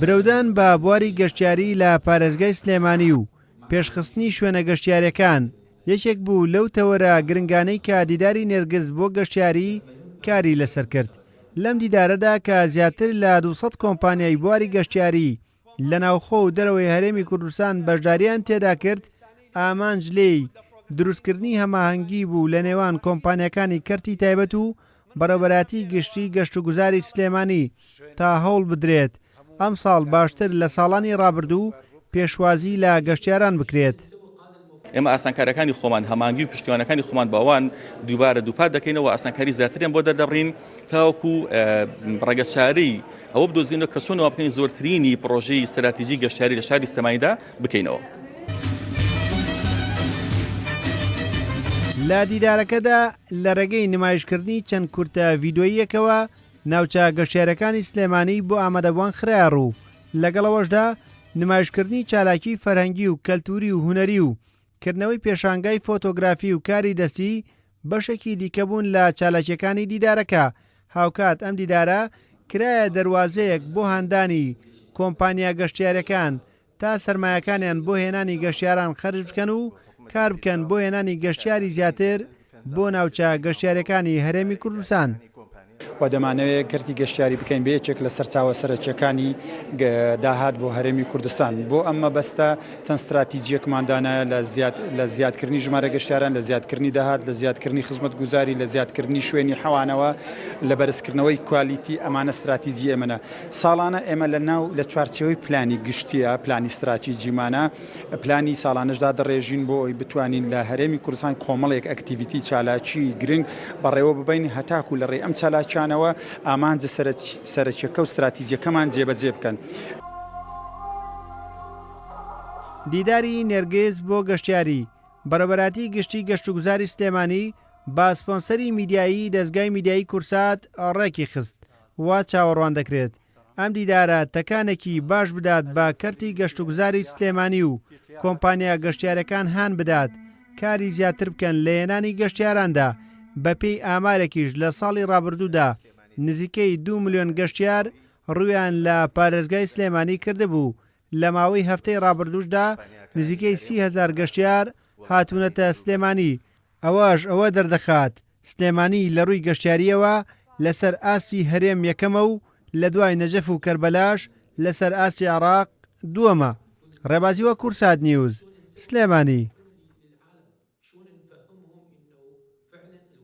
برەودان بە بواری گەشتیاری لە پارێزگای سلێمانی و پێشخستنی شوێنە گەشتیاریەکان یەکێک بوو لەو تەوەرە گرنگانەی کە دیداری نێرگز بۆ گەشتیاری کاری لەسەر کرد. لەم دیدارەدا کە زیاتر لە 200 کۆمپانیای بواری گەشتیاری لە ناوخۆ و دەرەوەی هەرێمی کوردستان بەشداریان تێدا کرد، ئامانج لێی دروستکردنی هەماهەنگی بوو لە نێوان کۆمپانیاکانی کەرتی تایبەت و بەڕێوەبەرایەتی گشتی گەشتوگوزاری سلێمانی تا هەوڵ بدرێت ئەمساڵ باشتر لە ساڵانی ڕابردوو پێشوازی لە گەشتیاران بکرێت. ئێمە ئاسانکاریەکانی خۆمان، هەمانگی و پشتیوانەکانی خۆمان بە ئەوان دووبارە دووپات دەکەینەوە، ئاسانکاری زیاتریان بۆ دەردەبڕین تاوەکو ڕێگەچارەی ئەوە بدۆزینەوە کە چۆن وا بکەین زۆرترینی پڕۆژەی ستراتیژی گەشتیاری لە شاری سلێمانیدا بکەینەوە. لە دیدارەکەدا لە ڕێگەی نمایشکردنی چەند کورتە ڤیدۆییەکەوە ناوچە گەشتیارەکانی سلێمانی بۆ ئامادەبووان خرایەڕوو، لەگەڵ ئەوەشدا نمایشکردنی چالاکیی فەرهەنگی و کەلتووری و هونەری و کردنەوەی پێشانگای فۆتۆگرافی و کاری دەستی بەشێکی دیکە بوون لە چالاکییەکانی دیدارەکە، هاوکات ئەم دیدارە کرایە دەروازەیەک بۆ هاندانی کۆمپانیا گەشتیارییەکان تا سەرمایەکانیان بۆ هێنانی گەشتیاران خەرج بکەن و کار بکەن بۆ هێنانی گەشتیاری زیاتر بۆ ناوچە گەشتیاریەکانی هەرێمی کوردستان. و دەمانەوێت کەرتی گەشتیاری بکەین بە یەکێک لە سەرچاوە سەرەکیەکانی داهات بۆ هەرێمی کوردستان. بۆ ئەم مەبەستە چەند ستراتیجیەکمان دانایە لە زیاد لە زیادکردنی ژمارە گەشتیاران، لە زیادکردنی داهات، لە زیادکردنی خزمەتگوزاری، لە زیادکردنی شوێنی حەوانەوە، لە بەرزکردنەوەی کوالیتی، ئەمانە ستراتیجی ئێمەنە. ساڵانە ئێمە لە ناو لە چوارچێوەی پلانی گشتیە، پلانی ستراتیجیمانە، پلانی ساڵانەش دادەڕێژین بۆ ئەوەی بتوانین لە هەرێمی کوردستان کۆمەڵێک activity چالاکی گرنگ بەڕێوە ببەین هەتاکو لە ڕێی ئەم چالاکیانەوە ئامانجە سەرەکیەکە و ستراتیجیەکەمان جێبەجێ بکەن. دیداری نێرگز بۆ گەشتیاری، بەڕێوەبەرایەتی گشتی گەشتوگوزاری سلێمانی بە سپۆنسەری میدیایی دەزگای میدیایی کوردسات ڕێکیخست، وا چاوەڕوان دەکرێت ئەم دیدارە تەکانێکی باش بدات بە کەرتی گەشتوگوزاری سلێمانی و کۆمپانیا گەشتیارەکان هان بدات کاری زیاتر بکەن لە هێنانی گەشتیاراندا، بەپێی ئامارێکیش لە ساڵی ڕابردوودا نزیکەی دوو ملیۆن گەشتیار ڕوویان لە پارێزگای سلێمانی کردبوو، لە ماوەی هەفتەی ڕابردووشدا نزیکەی 30 هەزار گەشتیار هاتوونەتە سلێمانی، ئەوەش ئەوە دەردەخات سلێمانی لە ڕووی گەشتیارییەوە لەسەر ئاستی هەرێم یەکەمە و لە دوای نەجەف و کەربەلاش لەسەر ئاستی عێراق دووەمە. ڕێبازی وە کوردسات نیوز، سلێمانی.